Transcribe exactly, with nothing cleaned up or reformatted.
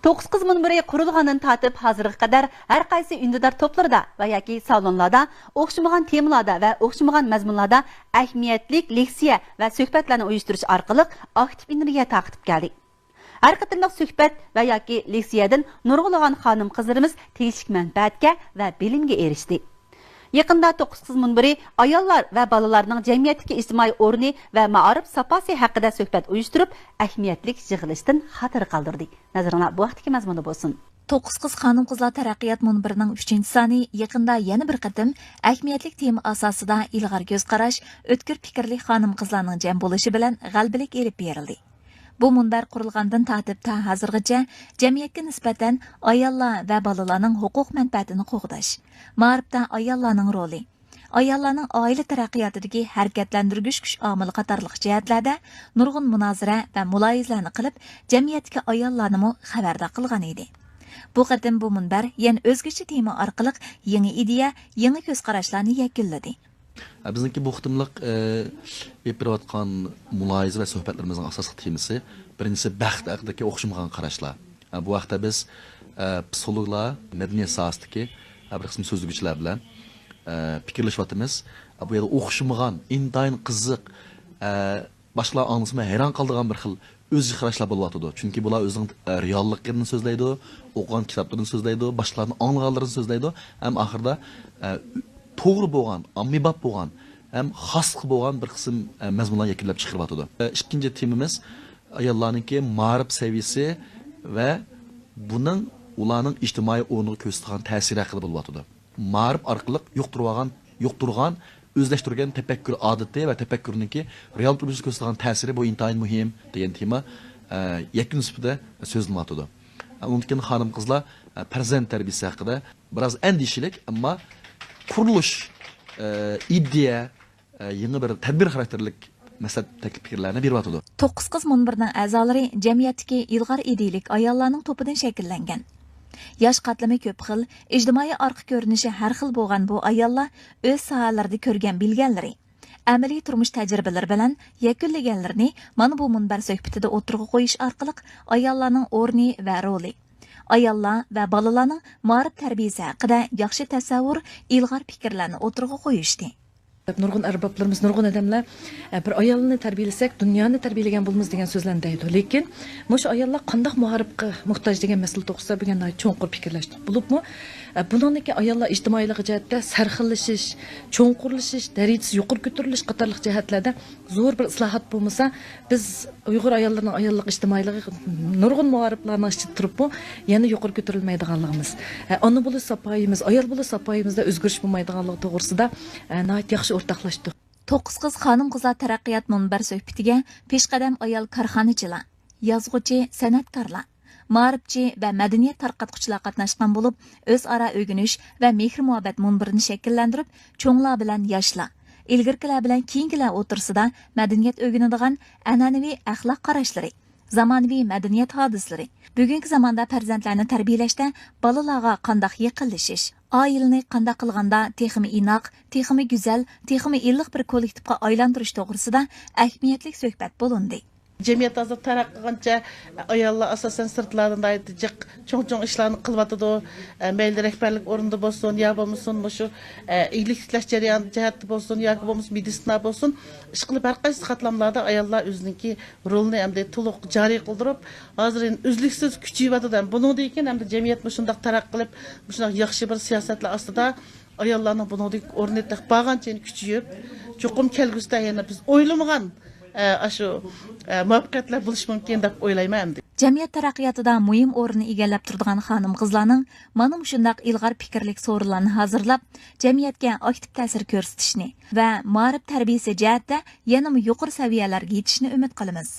توققۇز قىز مۇنبىرى قۇرۇلغاندىن تارتىپ ھازىرغا قەدەر ھەر قايسى ئۈندىدار توپلىرىدا ۋە ياكى سالونلاردا ئوخشىمىغان تېمىلاردا ۋە ئوخشىمىغان مەزمۇنلاردا ئەھمىيەتلىك لېكسىيە ۋە سۆھبەتلەرنى ئۇيۇشتۇرۇش ئارقىلىق ئاكتىپ ئېنېرگىيە تارقىتىپ كەلدى. ھەر قېتىملىق سۆھبەت ۋە ياكى لېكسىيەدىن نۇرغۇنلىغان خانىم-قىزلىرىمىز تېگىشلىك مەنپەئەتكە ۋە بىلىمگە ئېرىشتى. يېقىندا توققۇز قىز مۇنبىرى ئاياللار ۋە بالىلارنىڭ جەمئىيەتتىكى ئىجتىمائىي ئورنى ۋە مائارىپ ساپاسى ھەققىدە سۆھبەت ئۇيۇشتۇرۇپ، ئەھمىيەتلىك يىغىلىشتىن خاتىرە قالدۇردى. نەزىرىڭلار بۇ ھەقتىكى مەزمۇندا بولسۇن. توققۇز قىز خانىم-قىزلار تەرەققىيات مۇنبىرىنىڭ ئۈچىنچى سانى يېقىندا يەنە بىر قېتىم ئەھمىيەتلىك تېما ئاساسىدا ئىلغار كۆز قاراش، ئۆتكۈر پىكىرلىك خانىم-قىزلارنىڭ جەم بولۇشى بىلەن غەلىبىلىك ئېلىپ بېرىلدى. بۇ مۇنبەر قۇرۇلغاندىن تارتىپ تا ھازىرغىچە جەمئىيەتكە نىسبەتەن ئاياللار ۋە بالىلارنىڭ ھوقۇق مەنپەئەتىنى قوغداش، مائارىپتا ئاياللارنىڭ رولى، ئاياللارنىڭ ئائىلە تەرەققىياتىدىكى ھەرىكەتلەندۈرگۈچ كۈچ ئامىلى قاتارلىق جەھەتلەردە نۇرغۇن مۇنازىرە ۋە مۇلاھىزىلەرنى قىلىپ، جەمئىيەتتىكى ئاياللارنىمۇ خەۋەردار قىلغان ئىدى. بۇ قېتىم بۇ مۇنبەر يەنە ئۆزگىچە تېما ئارقىلىق يېڭى ئىدىيە، يېڭى كۆز قاراشلارنى يەكۈنلىدى. بىزنىڭكى بۇ قېتىملىق، ئە، ئېلىپ بېرىۋاتقان مۇلاھىزە ۋە سۆھبەتلىرىمىزنىڭ ئاساسلىق تېمىسى، بىرىنچىسى، بەخت ھەققىدىكى ئوخشىمىغان قاراشلار. ئە، بۇ ھەقتە بىز، ئە، پسىخولوگلار، مەدەنىيەت ساھەسىدىكى، ئە، بىر قىسىم سۆزلىگۈچىلەر بىلەن، ئە، پىكىرلىشىۋاتىمىز. ئە، بۇ يەردە ئوخشىمىغان، ئىنتايىن قىزىق، ئە، باشقىلار ئاڭلىسىمۇ ھەيران قالىدىغان بىر خىل ئۆزگىچە قاراشلار بولۇۋاتىدۇ. چۈنكى بۇلار ئۆزىنىڭ، ئە، رېئاللىقلىرىنى سۆزلەيدۇ، ئوقۇغان كىتابلىرىنى سۆزلەيدۇ، باشقىلارنىڭ ئاڭلىغانلىرىنى سۆزلەيدۇ. ھەم ئاخىرىدا، ئە، توغرا بولغان، ئاممىباب بولغان ھەم خاسلىقى بولغان بىر قىسىم، ئە، مەزمۇنلارنى يەكۈنلەپ چىقىرىۋاتىدۇ. ئە، ئىككىنچى تېمىمىز ئاياللارنىڭكى مائارىپ سەۋىيىسى ۋە بۇنىڭ ئۇلارنىڭ ئىجتىمائىي ئورنىغا كۆرسىتىدىغان تەسىرى ھەققىدە بولۇۋاتىدۇ. مائارىپ ئارقىلىق يۇقتۇرۇۋالغان، يۇقتۇرغان، ئۆزلەشتۈرگەن تەپەككۇر ئادىتى ۋە تەپەككۇرنىڭكى رېئال تۇرمۇشتا كۆرسىتىدىغان تەسىرى، بۇ ئىنتايىن مۇھىم دېگەن تېما، ئە، يەكۈن سۈپىتىدە سۆزلىنىۋاتىدۇ. ئە، ئۇنىڭدىن كېيىن خانىم-قىزلار، ئە، پەرزەنت تەربىيىسى ھەققىدە بىراز ئەندىشىلىك، ئەمما قۇرۇلۇش، ئە، ئىدىيە، ئە، يېڭى بىر تەدبىر خاراكتېرلىك مەسلىھەت تەكلىپ پىكىرلەرنى بېرىۋاتىدۇ. توققۇز قىز مۇنبىرىنىڭ ئەزالىرى جەمئىيەتتىكى ئىلغار ئىدىيىلىك ئاياللارنىڭ توپىدىن شەكىللەنگەن. ياش قاتلىمى كۆپ خىل، ئىجتىمائىي ئارقا كۆرۈنۈشى ھەر خىل بولغان بۇ ئاياللار ئۆز ساھەلىرىدە كۆرگەن بىلگەنلىرى، ئەمەلىي تۇرمۇش تەجرىبىلىرى بىلەن يەكۈنلىگەنلىرىنى مانا بۇ مۇنبەر سۆھبىتىدە ئوتتۇرىغا قويۇش ئارقىلىق ئاياللارنىڭ ئورنى ۋە رولى، ئاياللار ۋە بالىلارنىڭ مائارىپ تەربىيىسى ھەققىدە ياخشى تەسەۋۋۇر، ئىلغار پىكىرلەرنى ئوتتۇرىغا قويۇشتى. نۇرغۇن ئەربابلىرىمىز، نۇرغۇن ئادەملەر، ئە، بىر ئايالنى تەربىيەلىسەك، دۇنيانى تەربىيەلىگەن بولىمىز دېگەن سۆزلەرنى دەيدۇ. لېكىن مۇشۇ ئاياللار قانداق مائارىپقا موھتاج دېگەن مەسىلە توغرىسىدا بۈگۈن ناھايىتى چوڭقۇر پىكىرلەشتۇق. بولۇپمۇ، ئە، بۇنىڭدىكى ئاياللار ئىجتىمائىيلىقى جەھەتتە سەرخىللىشىش، چوڭقۇرلىشىش، دەرىجىسى يۇقىرى كۆتۈرۈلۈش قاتارلىق جەھەتلەردە زور بىر ئىسلاھات بولمىسا، بىز ئۇيغۇر ئاياللىرىنىڭ ئاياللىق ئىجتىمائىيلىقى نۇرغۇن مائارىپلارنىڭ ئىچىدە تۇرۇپمۇ يەنە يۇقىرى كۆتۈرۈلمەيدىغانلىقىمىز، ئانا بولۇش ساپايىمىز، ئايال بولۇش ساپايىمىزدا ئۆزگىرىش بولمايدىغانلىقى توغرىسىدا ناھايىتى ياخشى ئورتاقلاشتۇق. توققۇز قىز خانىم-قىزلار تەرەققىيات مۇنبەر سۆھبىتىگە پېشقەدەم ئايال كارخانىچىلار، يازغۇچى، سەنئەتكارلار، مائارىپچى ۋە مەدەنىيەت تارقاتقۇچىلار قاتناشقان بولۇپ، ئۆزئارا ئۆگىنىش ۋە مېھىر-مۇھەببەت مۇنبىرىنى شەكىللەندۈرۈپ، چوڭلار بىلەن ياشلار، ئىلگىرىكىلەر بىلەن كېيىنكىلەر ئوتتۇرىسىدا مەدەنىيەت ئۆگىنىدىغان ئەنئەنىۋى ئەخلاق قاراشلىرى، زامانىۋى مەدەنىيەت ھادىسىلىرى، بۈگۈنكى زاماندا پەرزەنتلەرنى تەربىيەلەشتە بالىلارغا قانداق يېقىنلىشىش، ئائىلىنى قانداق قىلغاندا تېخىمۇ ئىناق، تېخىمۇ گۈزەل، تېخىمۇ ئىللىق بىر كوللېكتىپقا ئايلاندۇرۇش توغرىسىدا ئەھمىيەتلىك سۆھبەت بولۇندى. جەمئىيەت ھازىر تەرەققىي قىلغانچە، ئاياللار ئاساسەن سىرتلاردا ناھايىتى جىق چوڭ-چوڭ ئىشلارنى قىلىۋاتىدۇ. مەيلى رەھبەرلىك ئورنىدا بولسۇن، يا بولمىسۇن مۇشۇ ئىگىلىك تىكلەش جەريانى جەھەتتە بولسۇن، ياكى بولمىسا مېدىتسىنا بولسۇن، ئىشقىلىپ ھەر قايسى قاتلاملاردا ئاياللار ئۆزىنىڭكى رولىنى ئەمدى تولۇق جارى قىلدۇرۇپ، ھازىر ئۈزلۈكسىز كۈچىيىۋاتىدۇ. ھەم بۇنىڭدىن كېيىن ئەمدى جەمئىيەت مۇشۇنداق تەرەققىي قىلىپ، مۇشۇنداق ياخشى بىر سىياسەتلەر ئاستىدا ئاياللارنىڭ بۇنىڭدىن ئورنى تېخى بارغانچە يەنە كۈچىيىپ، چوقۇم كەلگۈسىدە يەنە بىز ئويلىمىغان، ئە، ئاشۇ، ئە، مۇۋەپپەقىيەتلەر بولۇشى مۇمكىن دەپ ئويلايمەن ئەمدى. جەمئىيەت تەرەققىياتىدا مۇھىم ئورۇننى ئىگىلەپ تۇرىدىغان خانىم-قىزلارنىڭ مانا مۇشۇنداق ئىلغار پىكىرلىك سورۇنلارنى ھازىرلاپ، جەمئىيەتكە ئاكتىپ تەسىر كۆرسىتىشىنى ۋە مائارىپ تەربىيىسى جەھەتتە يەنىمۇ يۇقىرى سەۋىيەلەرگە يېتىشىنى ئۈمىد قىلىمىز.